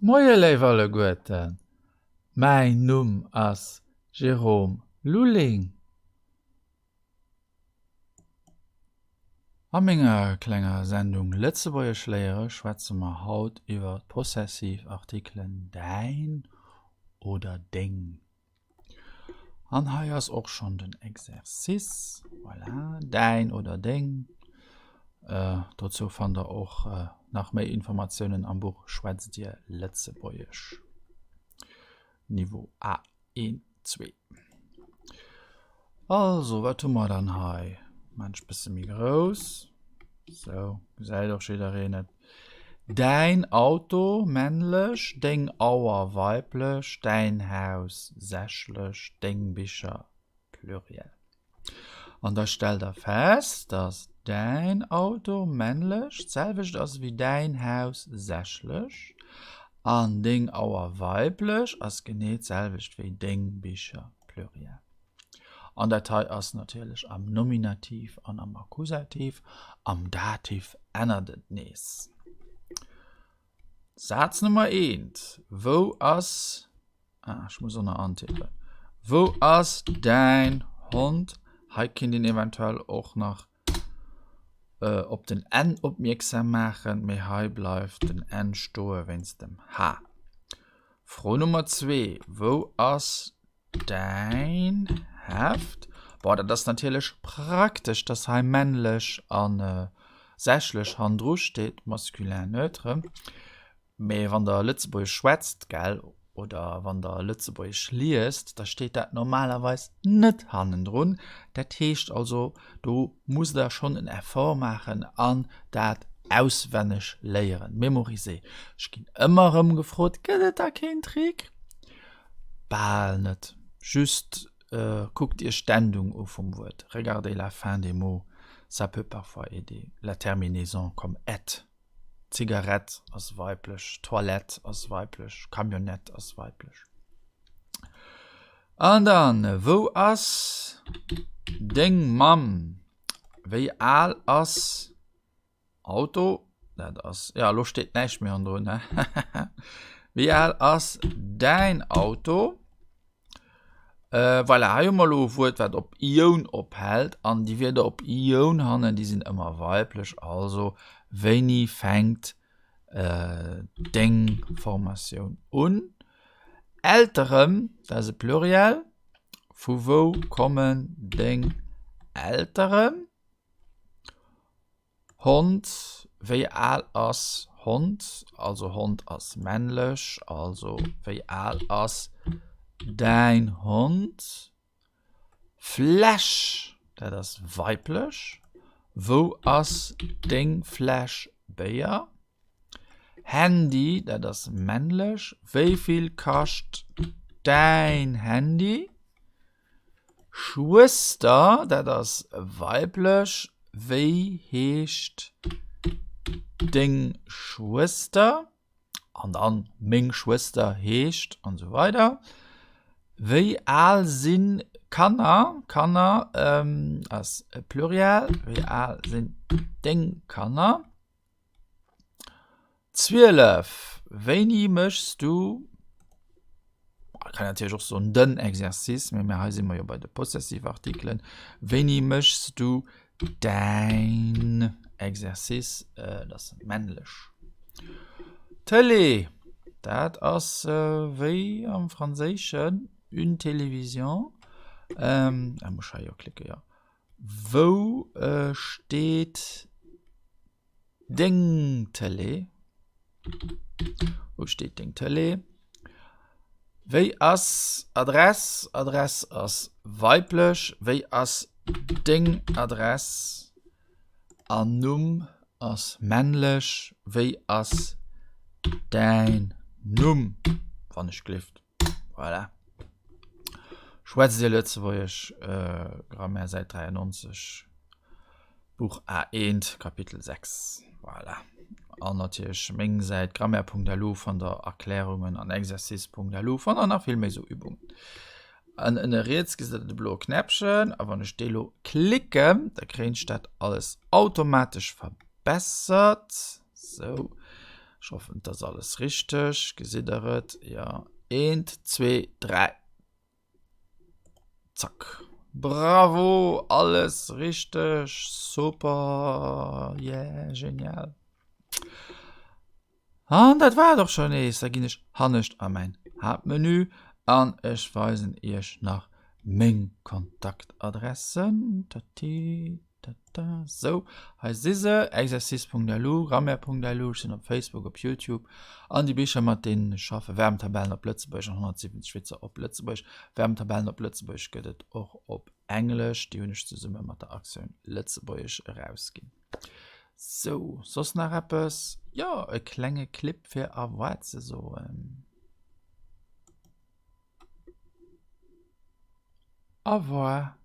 Moie léif alleguerten, mäin Numm ass Jérôme Lulling. A menger klenger Sendung Lëtzebuergesch léiere schwätze mer haut iwwer d'possessiv Artikelen däin oder deng. An hei ass och schonn den Exercice, voilà, däin oder deng. Dozou fannt der och nach méi Informatiounen am Buch Schwätzt Dir Lëtzebuergesch? Niveau A1, 2. Also, wat hu mer dann hei? Maan ech bësse méi grouss. Sou, gesäit och jiddereen et. Däin Auto, männlech, deng Auer, weiblech, däin Haus, sächlech, deng Bicher, Pluriel. An da stellt der fest, dass däin Auto, männlech, d'selwecht ass wéi däin Haus, sächlech, an deng Auer, weiblech, ass genee d'selwecht wéi deng Bicher, Pluriel. An dat hei ass natierlech am Nominativ an am Akkusativ. Am Dativ ännert et nees. Saz Nummer eent, Wou ass, ah, ech muss och nach antippen, Wou ass däin Hond? Hei kinnt een eventuell och nach op den N opmierksam maachen, mee hei bleift den N stoe wéinst dem H. Fro Nummer zwee, Wou ass Däin Heft? Boah, dat ass natierlech praktesch, dass hei männlech a sächlech hannendru steet, masculin neutre. Mee wann der Lëtzebuergesch schwätzt, gell, oder wann der Lëtzebuergesch liest, da steet dat normalerweis net hannendrun. Dat heescht also, do musst der schonn en Effort maachen an dat auswenneg léieren, mémoriser. Ech ginn ëmmer erëm gefrot, Gëtt et da keen Trick? Bal net. Just kuckt iech d'Endung u vum Wuert, regardez la fin des mots, ça peut parfois aider, la terminaison comme ette. Zigarett ass weiblech, Toilette ass weiblech, Camionnette ass weiblech. An dann, wou ass deng Mamm? Wéi al ass Auto, dat ass, ja, elo steet näischt méi hannendrun, ne? Wéi al ass däin Auto? Äh, voilà, hei hu mer elo e Wuert, wat op ioun ophält, an déi Wierder op ioun hannen, déi sinn ëmmer weiblech. Also, wéini fänkt äh, deng Formatioun un? Elteren, dat ass e Pluriel. Vu wou kommen deng Elteren? Hond, wéi al ass Hond? Also Hond ass männlech, also wéi al ass däin Hond? Fläsch, dat ass weiblech. Wou ass deng Fläsch Béier? Handy, dat ass männlech. Wéi vill kascht däin Handy? Schwëster, dat ass weiblech. Wéi heescht deng Schwëster? An dann meng Schwëster heescht an esou weider. Wéi al si Kanner? Kanner ass e Pluriel. Wéi al sinn deng Kanner? 12, Wéini méchs du, kann natierlech och soen den Exercice, mee mir hei si mer jo bei de Possessivartikelen, wéini méchs du däin Exercice, dat ass männlech. Tëlee, dat ass wéi am Franséischen une télévision, ah muss ech hei jo klicken, jo, wou steet Deng Tëlee? Wou steet deng Tëlee? Wéi ass Adress? Adress ass weiblech. Wéi ass deng Adress? An Numm ass männlech. Wéi ass däin Numm? Wann ech gelift. Voilà. Schwätzt Dir Lëtzebuergesch? Grammaire, Säit 93, Buch A1, Kapitel 6. Voilà. An natierlech meng Säit grammaire.lu fannt der Erklärungen an exercice.lu fannt der nach vill méi sou Übungen. An ënne riets gesitt der de bloe Knäppchen a wann ech dee lo klicken, da kréien ech dat alles automatesch verbessert. Sou. Ech hoffen, et ass alles richteg. Gesitt der et? Jo. Eent, zwee, dräi. Zack. Bravo, alles richteg. Super. Yeah, genial. An dat war et och schon nees. Da ginn ech hannescht a mäin Haaptmenü an ech weisen iech nach meng Kontaktadressen. Tati, tata. Sou, hei si se, exercice.lu, grammaire.lu, ech sinn op Facebook, op YouTube an déi Bicher mat deenen ech schaffen, Verbenttabellen op Lëtzebuergesch an 170 Witzer op Lëtzebuergesch. Verbenttabellen op Lëtzebuergesch gëtt et och op Englesch, déi hunn ech zesumme mat der Aktioun Lëtzebuergesch erausginn. Sou, soss nach eppes? Jo, e klenge Clip fir Au revoir ze soen. Au revoir.